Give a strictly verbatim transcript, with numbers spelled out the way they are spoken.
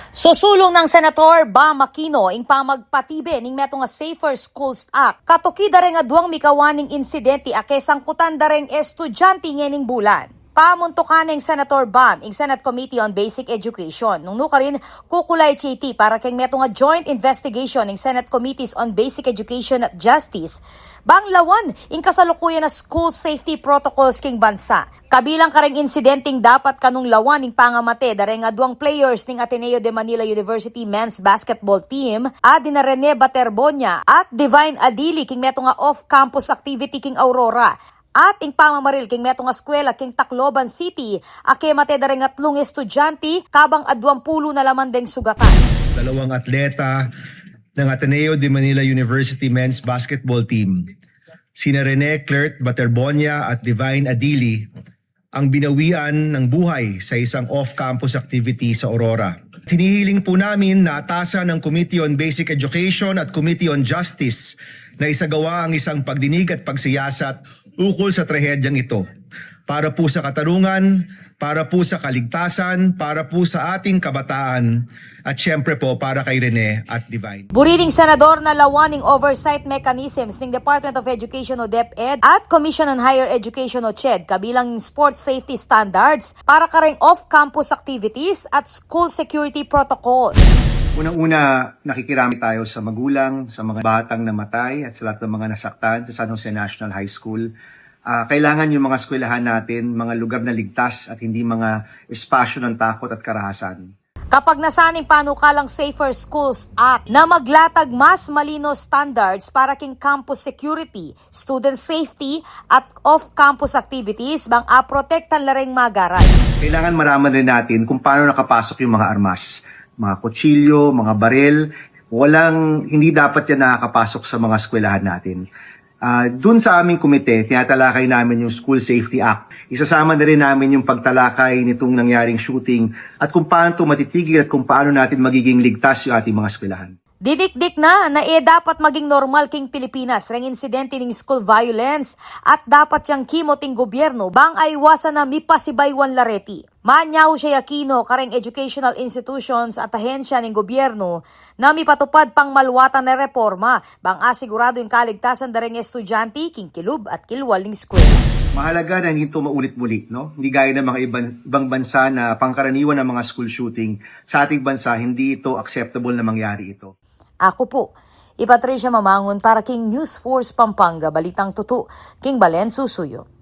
Susulung nang Senator Bam Aquino ing pamagpatibe ning metung a Safer Schools Act katuki da reng aduang mikawan ning insidente a kesangkutan da reng estudyante ngening bulan. Pamuntukan neng Senator Bam ing Senate Committee on Basic Education nung nukarin kukulay iti para keng metung a joint investigation ning Senate Committees on Basic Education at Justice bang lawan ing kasalukuyan a school safety protocols king bansa. Kabilang kareng insidenteng dapat kanung lawan ing pangamate da reng aduang players ning Ateneo de Manila University men's basketball team a dina Rene Baterbonia at Divine Adili king metung a off-campus activity king Aurora at ing pamamaril king metung a eskwela king Tacloban City a kemate da reng atlung estudyante kabang aduang pulu na laman deng sugatan. Dalawang atleta ng Ateneo de Manila University men's basketball team, sina Rene Clert Baterbonia at Divine Adili, ang binawian ng buhay sa isang off-campus activity sa Aurora. Hinihiling po namin na atasan ng Committee on Basic Education at Committee on Justice na isagawa ang isang pagdinig at pagsiyasat ukol sa trahedyang ito. Para po sa katarungan, para po sa kaligtasan, para po sa ating kabataan, at syempre po para kay Rene at Divine. Buri ning senador na lawan ing oversight mechanisms ning Department of Education o DepEd at Commission on Higher Education o CHED kabilang sports safety standards para kareng off-campus activities at school security protocols. Unang-una, nakikiramay tayo sa magulang, sa mga batang namatay at sa lahat ng mga nasaktan sa San Jose National High School. Ah, kailangan yung mga eskwelahan natin, mga lugar na ligtas at hindi mga espasyo ng takot at karahasan. Kapag nasaning panukalang Safer Schools Act na maglatag mas malinos standards para king campus security, student safety, at off-campus activities, bang aprotektan la reng magaran. Kailangan maraman rin natin kung paano nakapasok yung mga armas, mga kutsilyo, mga baril. Walang, hindi dapat yan nakakapasok sa mga eskwelahan natin. Ah, dun sa aming komite, tinatalakay namin yung School Safety Act. Isasama na rin namin yung pagtalakay nitong nangyaring shooting at kung paano ito matitigil at kung paano natin magiging ligtas yung ating mga eskwelahan. Didikdik na na e dapat maging normal king Pilipinas reng insidente ning school violence at dapat yang kimot ing gobyerno bang aiwasan na mipasibaywan la reti. Manyahu siya Aquino kareng educational institutions at ahensya ning gobyerno na mipatupad pang maluatan a reporma bang asigurado ing kaligtasan da reng estudyante king kilub at kilwal ning eskwela. Mahalaga na hindi ito maulit-muli, no? Hindi gaya ng mga iban, ibang bansa na pangkaraniwan ng mga school shooting. Sa ating bansa, hindi ito acceptable na mangyari ito. Aku pu i Patricia Mamangun para king News Force Pampanga, balitang tutu king balen susuyu.